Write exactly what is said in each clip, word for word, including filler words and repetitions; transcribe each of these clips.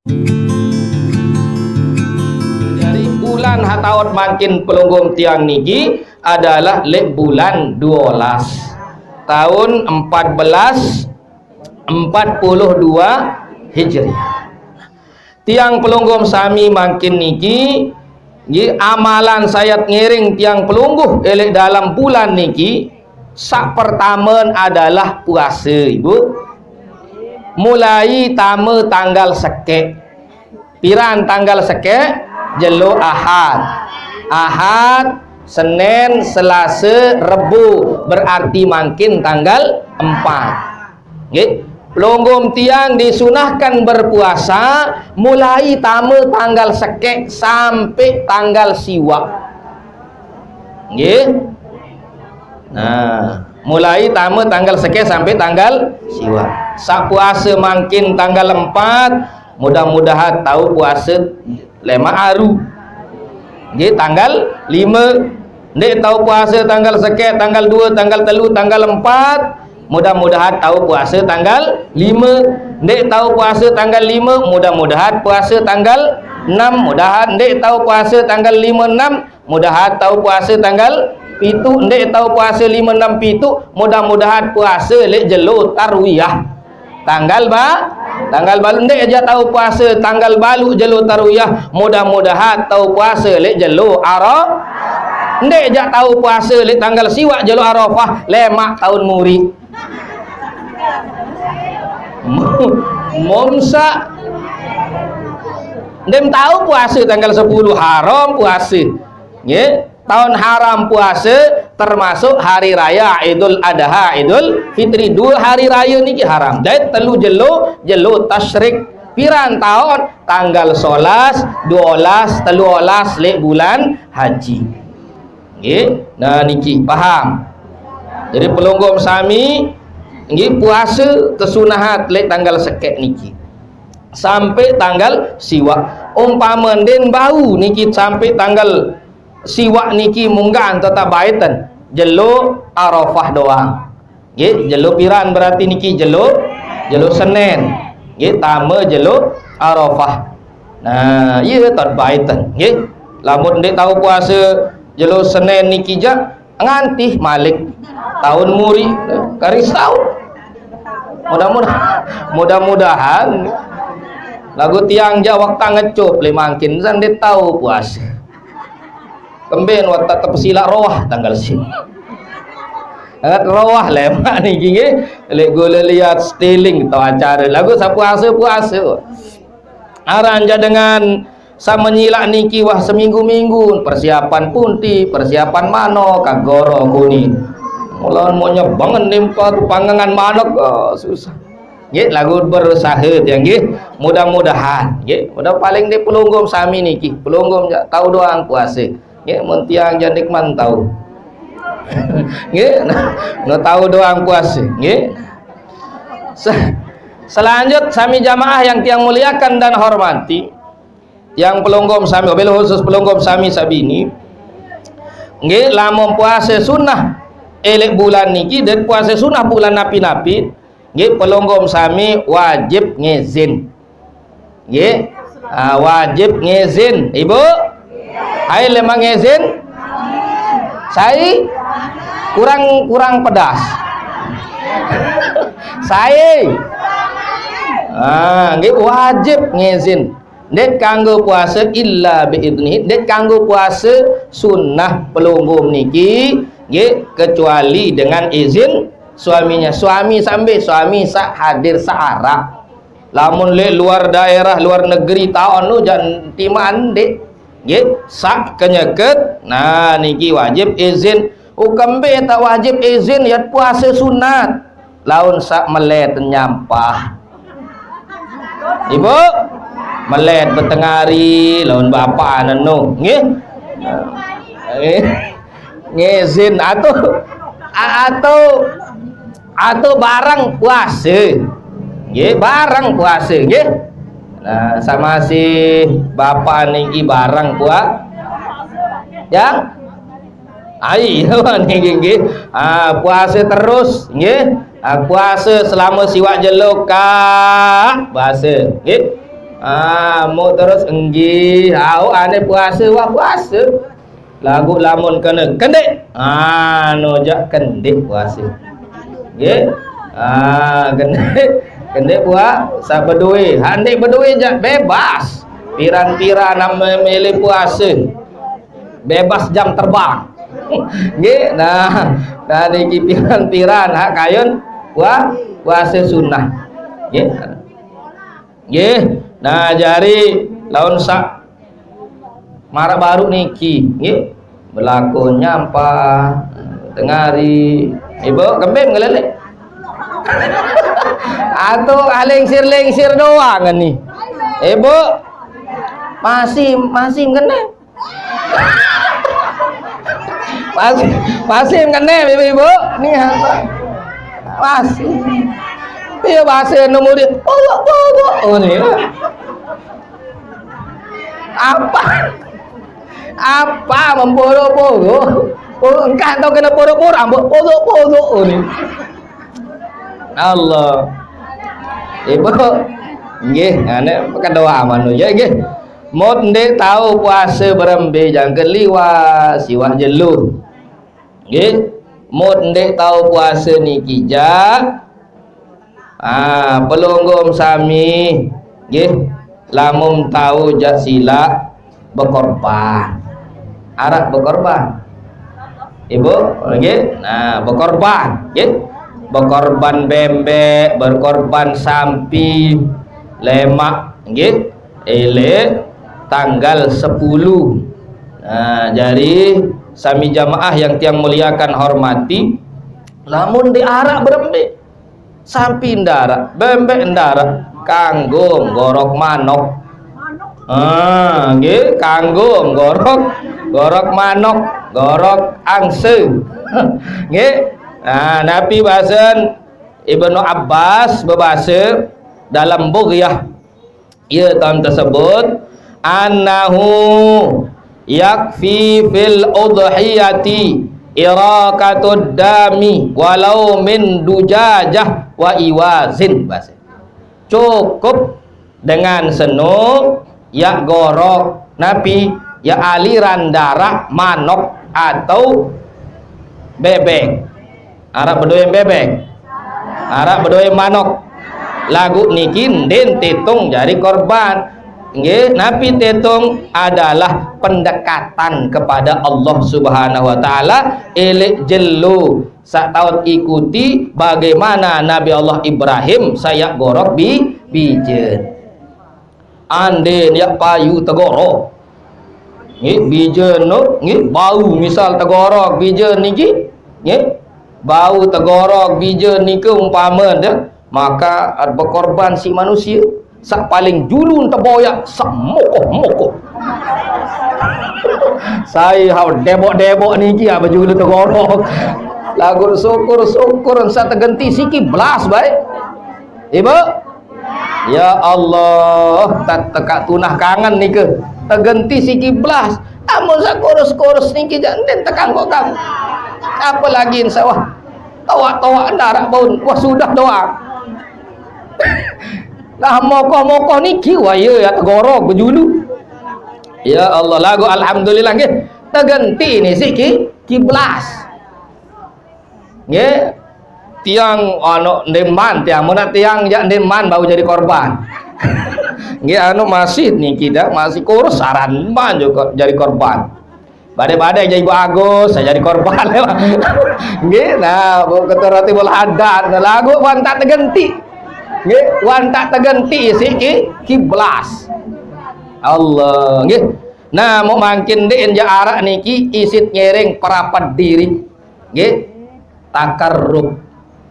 Jadi bulan hataot mangkin pelonggom tiang niki adalah lek bulan dua belas tahun empat belas empat puluh dua Hijriah. Tiang pelonggom sami mangkin niki, nggih, amalan sayat ngiring tiang pelungguh elek dalam bulan niki, sak pertamen adalah puasa, Ibu. Mulai tame tanggal sekek. Piran tanggal sekek? Jelo Ahad. Ahad, Senin, Selasa, Rebu. Berarti mangkin tanggal empat. Nggih. Pelonggom tiang disunahkan berpuasa mulai tame tanggal sekek sampai tanggal siwak. Nggih. Nah, mulai tame tanggal sekek sampai tanggal siwak. Sak puasa mangkin tanggal empat, mudah-mudahan tahu puasa lemak aru. Nggih, tanggal lima. Ndik tahu puasa tanggal sekek, tanggal dua, tanggal telu, tanggal empat. Mudah-mudahan tahu puasa tanggal lima. Ndik tahu puasa tanggal lima, mudah-mudahan puasa tanggal enam. Mudahan ndik tahu puasa tanggal lima enam, mudahan tahu puasa tanggal pitu. Ndik tahu puasa lima enam pitu, mudah-mudahan puasa lek jelo tarwiyah. Tanggal ba, tanggal balu ndik aja tahu puasa tanggal balu jelo tarwiyah, mudah-mudahan tahu puasa lek jelo Arafah. Ndik aja tahu puasa lek tanggal siwak jelo Arafah, lemak tahun muri. Momsa. Ndim tahu puasa tanggal sepuluh haram puasa. Nggih, tahun haram puasa termasuk hari raya Idul Adha, Idul Fitri. Dua hari raya niki haram. Dait telu jelo, jelo tasyrik. Piran tahun? Tanggal solas, dua belas, telu belas lek bulan haji. Nggih. Nah, niki paham. Jadi pelonggom sami nggih puasa tesunahat lek tanggal sekek niki. Sampai tanggal siwak. Umpama ndik bau niki sampai tanggal siwak niki munggahan tetap baiten. Jelo Arafah doang. Nggih, jelo piran berarti niki jelo? Jelo Senin. Nggih, tame jelo Arafah. Nah, iya tot baiten, nggih. Lamun ndik tahu puasa jelo Senin niki jak ngantih malik tahun muri, karis tahu. Mudah-mudahan, mudah-mudahan lagu tiang jak waktu ngecup le mangkin san ndik tahu puasa. Kemben waktu tepesila roah tanggal sim. Sangat roah lemak niki nggih. Lek gula lihat stiling atau acara lagu sapuasa puasa. Aran ja dengan sama nyilak niki wah seminggu-minggu persiapan punti, persiapan mano kagoro kuni. Mulan mau nyebengen nimpa pangangan manok, oh, susah. Nggih, lagu berusaha tiang nggih. Mudah-mudahan nggih, mudah paling di pelunggum sami niki. Pelunggum ja tahu doang puasa. Nggih, mun tiang ja nikmat tahu. Nggih, no tahu doang puasa nggih. Se- selanjut sami jamaah yang tiang muliakan dan hormati, yang pelunggum sami, wabil khusus pelunggum sami sabini. Nggih, lamun puasa sunnah elek bulan niki dan puasa sunnah bulan napi-napi, nggih, pelunggum sami wajib ngizin. Nggih. Ah, wajib ngizin, Ibu. Hai lemah ngizin. Sai kurang, kurang pedas. Sai. Ah, nggih, wajib ngizin. Ndik kanggo puasa illa bi idnihi. Ndik kanggo puasa sunnah pelunggum niki, nggih, kecuali dengan izin suaminya. Suami sambil, suami sak hadir searah. Lamun lek luar daerah, luar negeri taon nu jan timaan ndik. Nggih, sak kenyeket. Nah, niki wajib izin. Ukembe tak wajib izin yat puasa sunat. Laun sak melet nyampah. Ibu, melet betengari laun bapak anu, nggih. Nggih. Ngizin atau atau atau barang puasa. Nggih, barang puasa nggih. Nah, sama si bapak niki barang puasa. Ya. Ai, niki nggih. Ah, puasa terus nggih. Ah, puasa selama siwak jelo ka puasa nggih. Ah, muk terus, nggih, au ane puasa, wah puasa. Lagu lamun kene kendik, anu jak kendik puasa. Nggih. Ah, kendik, kendik puasa bedoe. Hak ndik bedoe jak bebas. Piran-piran nak milih puasa. Bebas jam terbang. Nggih, nah, nah niki piran-piran hak kayun pua-, puasa sunnah. Nggih. Nggih. Nah, jari laun sak marak baru niki, nggih. Belakon nyampah, tengari. Ibu, kembing ngelelek. Atau lingsir-lingsir doang ni. Ibu, masih, masih kena. Masih, masih kena, ibu-ibu. Ni apa? Masih. Iya, bahasa nomor dia. Pogok, pogok. Oh, ni lah. Apa? Apa memporo-poro? Oh, engkah tau kena poro-poro, ambek poro-poro. Oh, ni. Allah. Ibu. Nggih, ane kedoa manusia, nggih. Mut ndik tau puasa berembe jangke liwat, siwak jelo. Nggih. Mut ndik tau puasa niki jak. Ah, pelungguh sami. Nggih. Lamun tau jak silak bekorban. Arak bekorban. Ibu, nggih. Nah, bekorban, nggih. Bekorban bembek, bekorban sampi, lemak, nggih. Elek tanggal sepuluh. Nah, jari sami jamaah yang tiang muliakan hormati, lamun diarak berembe, sampi ndarak, bembek ndarak, kanggo gorok manok. Ah, nggih, kanggo gorok, gorok manok, gorok angse. Nggih. Nah, napi basen Ibnu Abbas bebase dalam Bughyah, iya tahun tersebut, annahu yakfi fil udhiyati iraqatud dami walau min dujajah wa iwazin. Bahasa. Cukup dengan seno yak gorok napi, yak aliran darah manok atau bebek. Arak bedoe bebek. Arak bedoe manok. Lagu niki ndin titung jari korban. Nggih, napi titung adalah pendekatan kepada Allah Subhanahu wa taala, elek jelo sak taun ikuti bagaimana Nabi Allah Ibrahim sayak gorok bi-, bijen. Andin yak payu tegorok. Nggih, bijen no, nggih, bau misal tegorok bijen niki, nggih. Bau tegorok bijen niki umpama deh, maka bekorban si manusia. Sak paling julun teboyak, sak mokoh-mokoh. Sai hau debok-debok niki apa julun tegorok. Lagu syukur-syukur sak tegenti siki belas baik. Ibu? Ya Allah, tat tekak tunah kangen nike. Tegenti siki belas. Amun sak kurus-kurus niki jak ndin tekang kok kamu. Apalagi insya Allah. Towak-towak ndarak baun. Wah, sudah doang. Lah mokoh-mokoh niki wah iya ya tegorok bejulu. Ya Allah, lagu alhamdulillah nggih. Tegenti ni siki kiblas. Nggih. Tiang anu ndeman, tiang mun tiang jak ndeman bau jadi korban. Nggih, anu masih niki dah, masih kurus saran man juga jadi korban. Badai-badai jadi Ibu Agus, saya jadi korban. Nggih, nah, Bu Ketua Ratibul Hadat, nah, lagu wantak tegenti. Nggih, wantak tegenti isi ki, kiblas. Allah, nggih. Nah, mau mangkin ndein ja arak niki isit ngereng perapat diri. Nggih. Takarrub.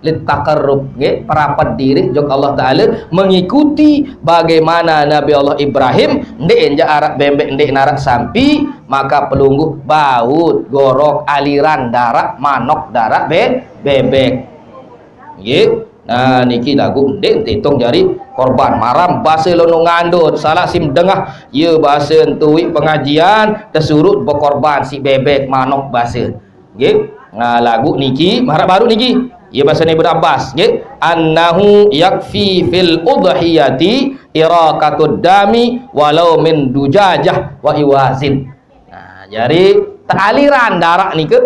Lit takarrub, nggih, perapat diri jok Allah Taala, mengikuti bagaimana Nabi Allah Ibrahim, ndein ja arak bembek, ndein arak sampi, maka pelungguh baut, gorok, aliran darak, manok darak, be-, bebek. Nggih. Nah, niki lagu ndein titung jari korban maram base lono ngandut, salah sim dengah, ye base entui pengajian, tesurut bekorban si bebek, manok base. Nggih. Nah, lagu niki, marak baru niki. Iya bahasa Ibnu Abbas, nggih, "Annahu yakfi fil udhiyati iraqatud dami walau min dujajah wa iwazin." Nah, jadi tealiran darah nika,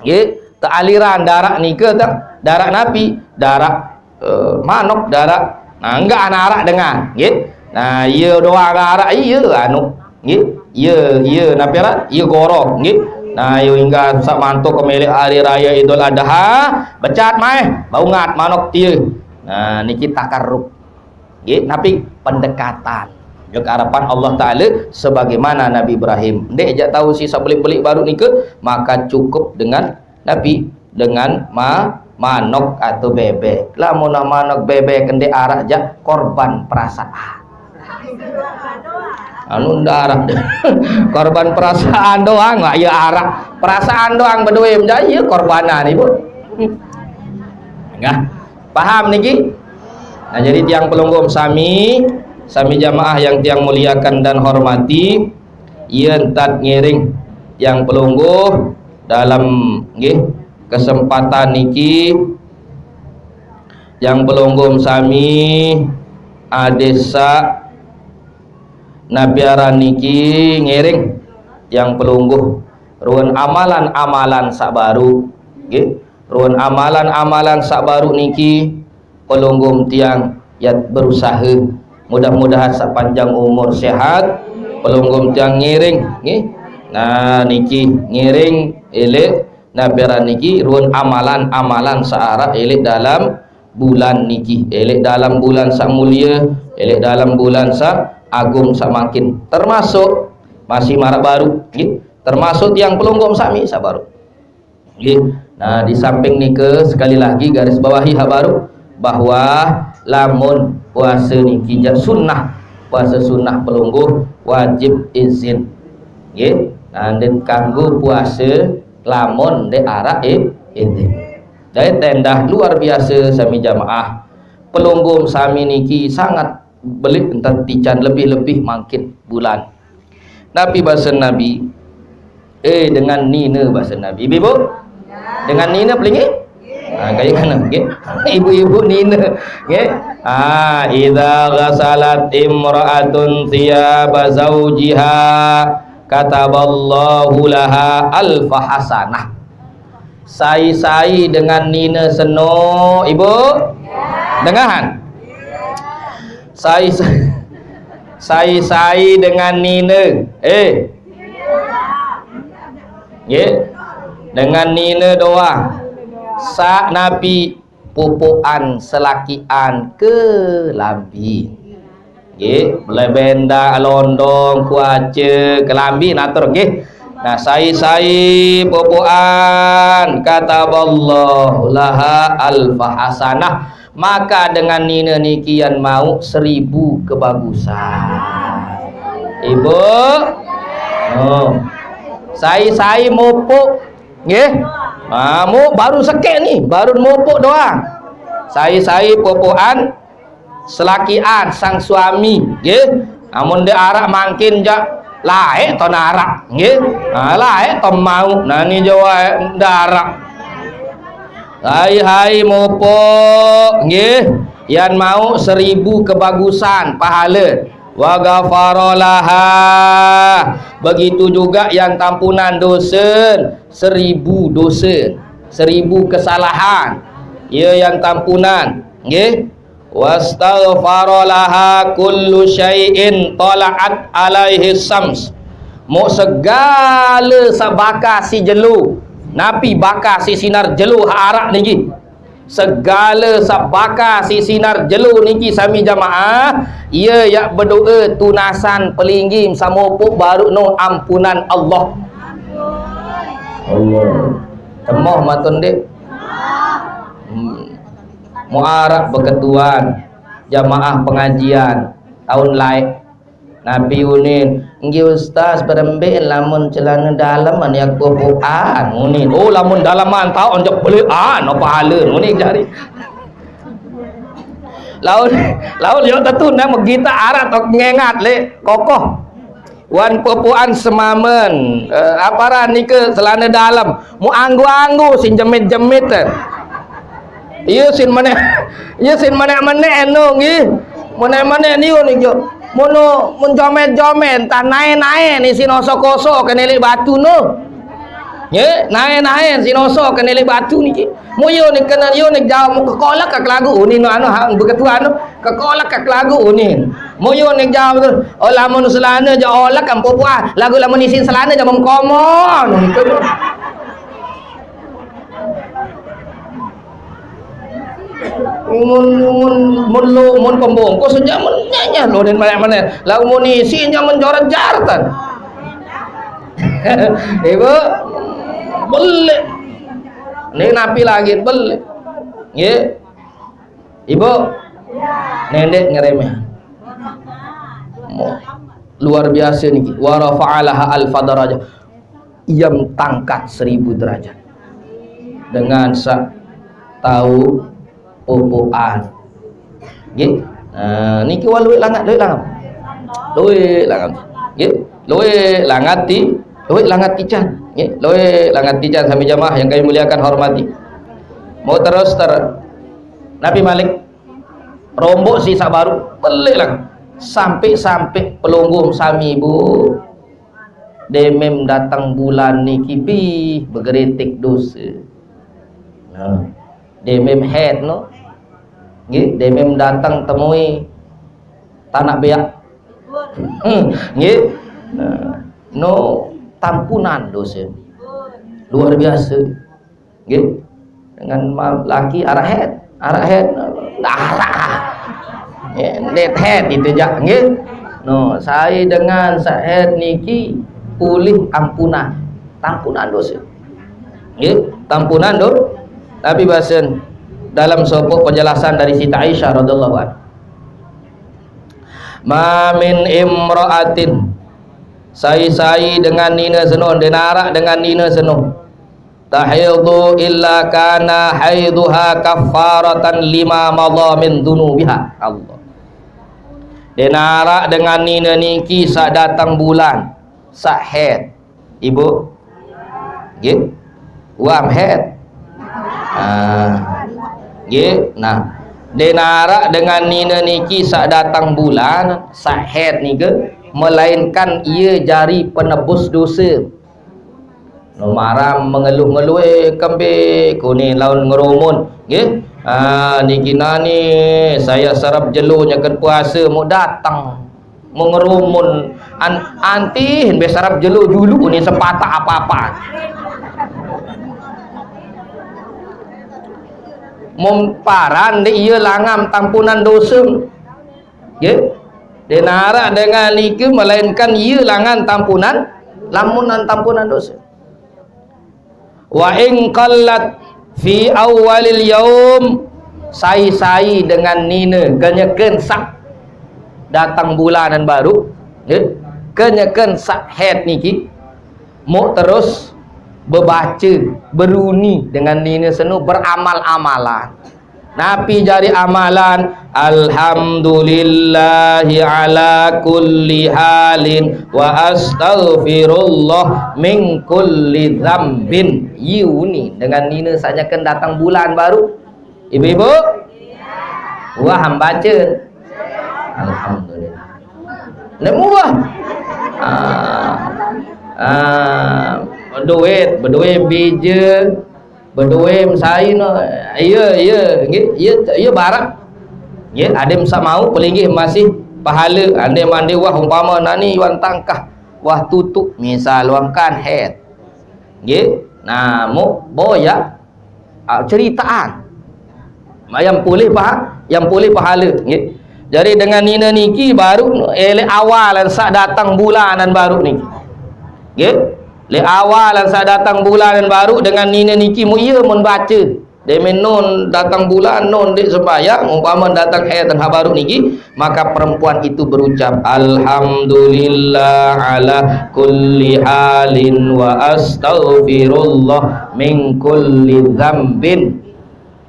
nggih, tealiran darah nika tak darah napi, darah eh, manok, darah. Nah, enggak anak arak dengan, nggih. Nah, iya doang arak, iya anu, nggih. Iya, iya napi arak, iya gorok, nggih. Nah, iya hingga sak mantuk ke milik hari raya Idul Adha, becat mai, baungat manok tia. Nah, niki takarrub. Nggih, napi pendekatan. Juga harapan Allah Ta'ala sebagaimana Nabi Ibrahim. Ndek jak tahu si sabelik-belik baru nika, maka cukup dengan napi dengan ma manok atau bebek. Lamun manok bebek ndek arak jak korban perasaan. Anu ndak arak. Korban perasaan doang lah ya arak. Perasaan doang berdua menjadi ya korbanan ibu. Nah, paham niki? Nah, jadi tiang pelungguh sami, sami jamaah yang tiang muliakan dan hormati, iya entat ngiring tiang pelungguh dalam nggih kesempatan niki, tiang pelungguh sami adesa napiaran niki ngiring tiang pelungguh ruan amalan-amalan sak baru nggih. Ruan amalan-amalan sak baru niki pelungguh tiang yat berusaha. Mudah-mudahan sepanjang umur sehat, pelungguh tiang ngiring nggih. Nah, niki ngiring elek napiaran niki ruan amalan-amalan searah elek dalam bulan niki, elek dalam bulan sak mulia, elek dalam bulan sak agung sak makin. Termasuk masih marak baru nggih. Termasuk tiang pelungguh sami sak baru. Nggih. Nah, di samping nika sekali lagi garis bawahi hak baru bahwa lamun puasa niki jak sunnah, puasa sunnah pelungguh wajib izin. Nggih. Nah, ndik kanggo puasa lamun ndik arak i- izin. Dari tendah luar biasa sami jamaah. Pelungguh sami niki sangat belik entan tican lebih-lebih mangkin bulan. Nabi bahasa Nabi, eh dengan nina bahasa Nabi. Ibu, ibu? Dengan nina pelingi? Nah, kayak mana? Nggih. Ibu-ibu nina, nggih. Ah, idza ghasalat imra'atun thiyaba zaujiha kataballahu laha alfa hasanah. Sai-sai dengan nina seno, ibu? Dengahan. Sai-sai, sai-sai dengan nina. Eh. Nggih. Dengan nina doang. Sak napi pupukan selakian kelambi. Nggih, belai benda, londong, kuaca, kelambi natur nggih. Nah, sai-sai pupukan kataballahu laha alfa hasanah. Maka dengan nina niki yan mau seribu kebagusan. Ibu? Oh. Sai-sai mupuk nggih. Ah, mu baru sekek ni, baru mupuk doang. Sai-sai pupukan selakian sang suami nggih. Amun dia arak mangkin jak laek ton arak nggih. Ah, laek ton mau nani jawa darak. Hai hai mupuk nggih. Yan mau seribu kebagusan pahala. Wa ghafara laha. Begitu juga yang tampunan dosa seribu dosa, seribu kesalahan. Ya yang tampunan nggih. Wastaghfara laha kullu syai'in tala'at alaihi syams. Mu segala sabaka si jelu, napi baka si sinar jelu ha arak niki. Segala sabaka si sinar jelu niki sami jamaah, iya yak berdoa tunasan pelinggim samopuk baru no ampunan Allah. Allah. Temoh matun dek. Hmm. Muarak beketuan jamaah pengajian tahun laik. Nabi unin, nggih ustaz, berembe lamun celana dalam ane aku bukan unin. Oh, lamun dalaman tau onjok belian apa hala unin jari. Laun laun yo tetu nang megita arak tok ngengat le kokoh. Wan pupuan semamen, eh, aparan nika celana dalam, mu anggu-anggu sing jemit-jemit. Iya sin menek, iya sin menek-menek eno nggih. Menek-menek niku niki. Mono mun jomet-jomet, entah nae-nae ni sin oso-koso kene lek batu no. Nggih, nae-nae sin oso kene lek batu niki. Mu yo nek kena yo nek jauh mu kekolak ke lagu unin no anu hak beketuan no. Kekolak ke lagu unin. Mu yo nek jauh tu. Oh lamun selana je olak kan pupuah. Lagu lamun isin selana je memkomon. Niku. Mun, mun, mun lo, mun pembungkus aja mun nyanya lo dan banyak mana. Lalu mun isi aja mun jorat jartan. Ibu, beli. Ini napi lagi beli. Nggih. Ibu, nendek ngeremeh. Mo-, luar biasa niki. Wa rafa'alaha alfa darajah. Ia tangkat seribu derajat. Dengan sa tahu pupuan. Nggih. Nah, niki wal luwih langat, luwih langat. Luwih langat. Nggih. Luwih langat ti, luwih langat tican. Nggih. Luwih langat tican sami jamaah yang kami muliakan hormati. Mau terus ter Nabi Malik rombok si sak baru, beli langat. Sampai-sampai pelungguh sami bu. Demem datang bulan niki pih begeritik dosa. Nah, demem head no. Nggih, demem datang temui tanak beak. Hmm, nggih. Nah, no tampunan dosa. Luar biasa. Nggih. Dengan ma-, laki arah head, arah head, arah. Nggih, net head itu jak nggih. No, saya dengan sak head niki pulih ampunan. Tampunan dosa. Nggih, tampunan do. Tapi bahasan dalam sopok penjelasan dari Siti Aisyah radhiyallahu anha. Ma min imra'atin sai-sai dengan nina seno, denara dengan nina seno. Tahidhu illa kana haidhuha kaffaratan lima madha min dzunubiha. Allah. Denara dengan nina niki sak datang bulan, sak head. Ibu? Nggih. Wam head. Ah. Nggih. Nah, denara dengan nina niki sak datang bulan, sak head nika melainkan ia jari penebus dosa. No maram mengeluh-ngeluh, eh, kembe kuni laun ngerumun, nggih. Ah, niki nani saya sarap jelo nyaken puasa mu datang. Mu ngerumun an-, antih be sarap jelo julu ni sepatak apa-apa. Mumparan de iya langam tampunan dosa. Nggih. Denara dengan niki melainkan iya langan tampunan, lamunan tampunan dosa. Wa in qallat fi awwalil yaum, sai-sai dengan nina kenyeken sak datang bulanan baru, nggih. Kenyeken sak head niki, muk terus bebaca, beruni dengan nina seno beramal-amalan. Napi jari amalan? Alhamdulillahi ala kulli halin wa astaghfirullah min kulli dzambin. Yuni dengan nina sanyaken datang bulan baru. Ibu-ibu? Wah, baca. Alhamdulillah. Nemu wah. Ah. Ah. Duit, beduit bija. Beduwe mesai no. Iya, iya, nggih, iya, iya barak. Nggih, ade mesak mau pelinggih masih pahala. Ande mande wah umpama nani wan tangkah, wah tutuk, misal wah kan head. Nggih. Nah, mu boya, ah, ceritaan. Yang pulih paha-, yang pulih pahala, nggih. Jadi dengan nina niki baru ele awalan sak datang bulanan baru niki. Nggih. Le awalan sak datang bulanan baru dengan nina niki mu iya mun baca. Demen nun datang bulan nun dek sembahyang, umpama datang eh tengah baru niki, maka perempuan itu berucap, "Alhamdulillah ala kulli halin wa astaghfirullah min kulli dzambin."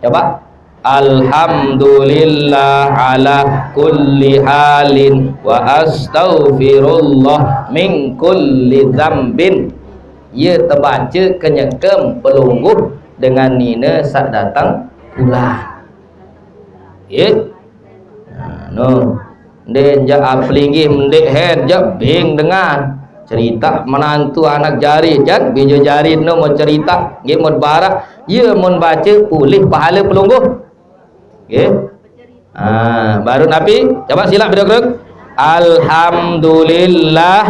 Coba. "Alhamdulillah ala kulli halin wa astaghfirullah min kulli dzambin." Ia terbaca kenyekem pelungguh dengan nina sak datang bulan. Nggih. Nah, no. Nde jak aplinggih mendek head jak bing dengan. Cerita menantu anak jari, jak bija jari no mau cerita, nggih, mau barak, ya mau baca pulih pahala pelungguh. Nggih. Ah, baru napi, coba silap beda keruk. Alhamdulillah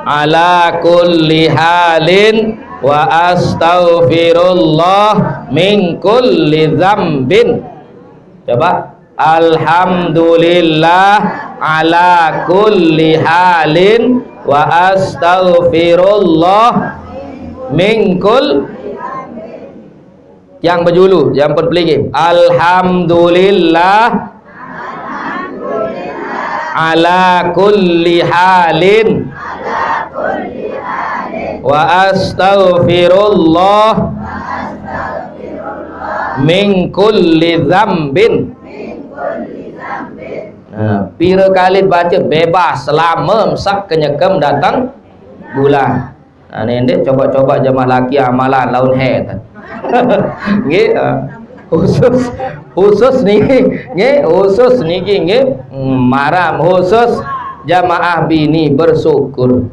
ala kulli halin wa astaghfirullah min kulli dzambin. Coba. Alhamdulillah ala kulli halin wa astaghfirullah min kul. Yang berjulu, yang berpelinggih. Alhamdulillah ala kulli halin wa astaghfirullah min kulli dzambin. Nah, pira kali baca bebas selama mesak kenyekem datang bulan. Nah, nendek coba-coba jamaah laki amalan laun head. Nggih, ah. Khusus, khusus niki, nggih, khusus niki, nggih. Hmm, maram khusus jamaah bini bersyukur.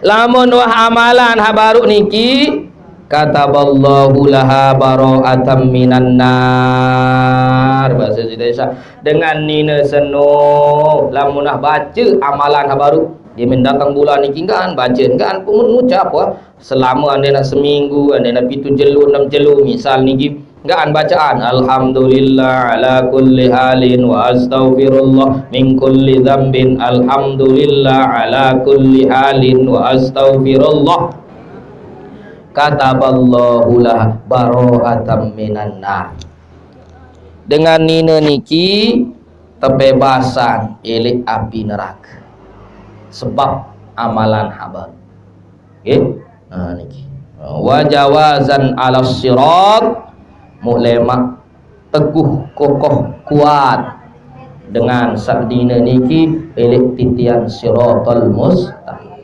Lamun wah amalan ha baru niki, kataballahu laha bara'atan minan nar. Bahasa Indonesia. Dengan nina seno, lamun wah baca amalan ha baru. Dia men datang bulan niki kan baca, kan pun ngucap wah. Selama anda nak seminggu, anda nak pitu jelu, enam jelu, misal niki. Enggak an bacaan, "Alhamdulillah ala kulli halin wa astaghfirullah min kulli dzambin. Alhamdulillah ala kulli halin wa astaghfirullah." Kataballahu lah bara'atan minan nar. Dengan nina niki tebebasan elik api neraka. Sebab amalan ha baru. Nggih. Nah, niki. Wa jawazan ala sirat, muk lemak teguh, kokoh, kuat dengan sadina niki elik titian siratal mustaqim.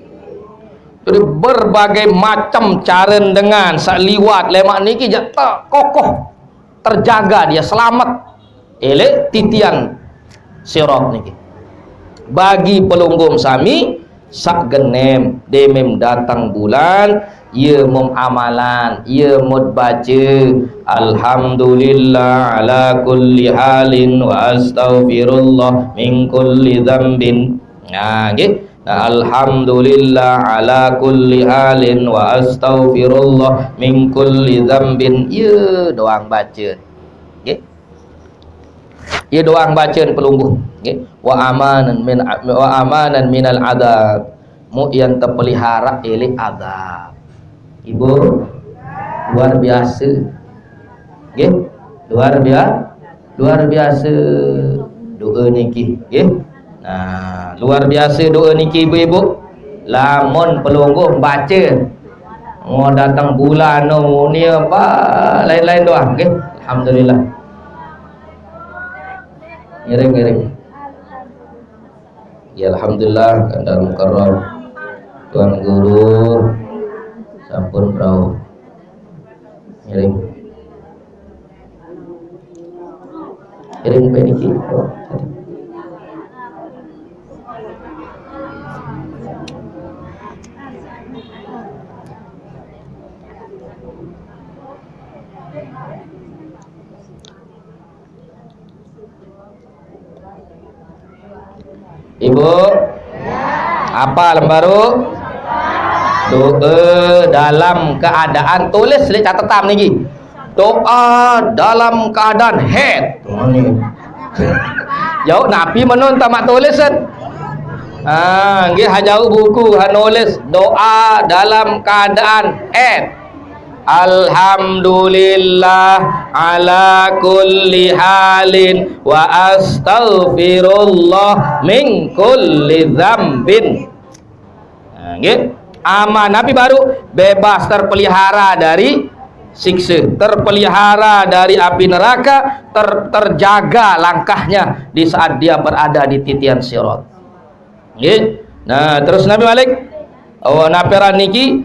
Jadi berbagai macam cara dengan sak liwat lemak niki jak tak kokoh, terjaga dia, selamat. Elik titian sirat niki. Bagi pelungguh sami sak genem, demem datang bulan, ia mem amalan, ia mut baca, "Alhamdulillah ala kulli halin wa astaghfirullah min kulli dzambin." Nah, nggih. Nah, "Alhamdulillah ala kulli halin wa astaghfirullah min kulli dzambin." Ia doang baca. Nggih. Ia doang bacaan pelungguh, nggih. Wa amanan min, wa amanan minal adzab. Mu yang terpelihara elik azab. Ibu, luar biasa. Nggih. Luar biasa. Luar biasa doa niki, nggih. Nah, luar biasa doa niki ibu-ibu. Lamun pelungguh baca, mau datang bulan no ni apa lain-lain doang, nggih. Alhamdulillah. Ngiring, ngiring. Ya, alhamdulillah, kandang mukarram. Tuan guru sampun prau. Ngiring. Ngiring bae niki. Ibu, apa lembaru? Doa dalam keadaan, tulis di catatan niki. Doa dalam keadaan head. Jauh napi menun tamak tulis kan? Ah, nggih, hajau buku hanulis doa dalam keadaan head. Alhamdulillah ala kulli halin wa astaghfirullah min kulli dzambin. Nah, nggih. Aman, napi baru? Bebas, terpelihara dari siksa, terpelihara dari api neraka, ter-, terjaga langkahnya di saat dia berada di titian sirat. Nggih. Nah, terus Nabi Malik, oh, naperan niki,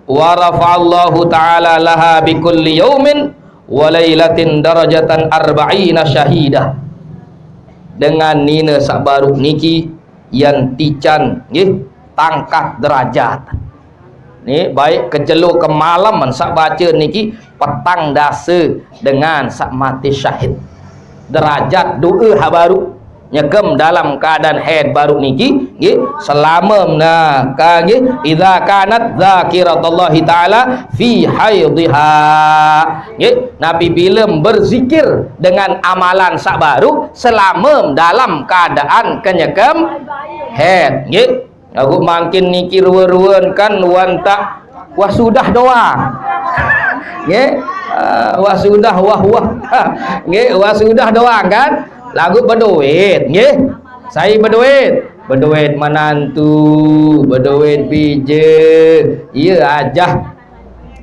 "Wa rafa'allahu ta'ala laha bi kulli yaumin Wa lailatin darajatan arba'ina syahidah. Dengan nine saq baruq niki, yan tican, nggih, tangkat derajat. Ni, baik kejelo kemalem saq bace niki, petang dase dengan saq mate syahid. Derajat doe ha baruq nyekem dalam keadaan haid baruq niki, nggih, selama mena ka, nggih, idza kanat dzakiratallahi taala fi haidhiha. Nggih, napi bilem berzikir dengan amalan saq baruq selama dalam keadaan kenyekem haid, nggih. Laguq mangkin niki ruen-ruen kan wantaq wah sudah doang. Nggih. Ah, wah sudah, wah, wah. Nggih, wah sudah doang kan. Laguq bedoit, nggih. Sai bedoit? Bedoit menantu, bedoit bije. Iya ajah.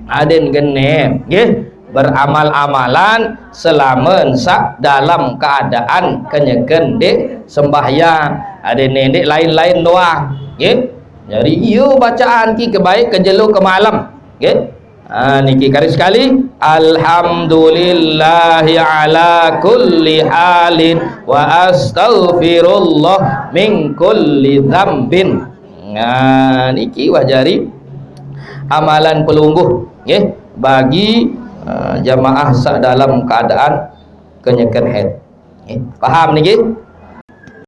Aden genep, nggih, beramal-amalan selamen saq dalam keadaan kenyeken ndeq sembahyang, aden ndeq lain-lain doang, nggih. Jari, iyo bacaan ki kebaik kejelo kemalem, nggih. Ha, niki kali sekali, "Alhamdulillahi ala kulli halin wa astaghfirullah min kulli dzambin." Nah, niki wah jari amalan pelungguh, nggih, bagi, eh, jamaah saq dalam keadaan kenyeken haid. Nggih, paham niki?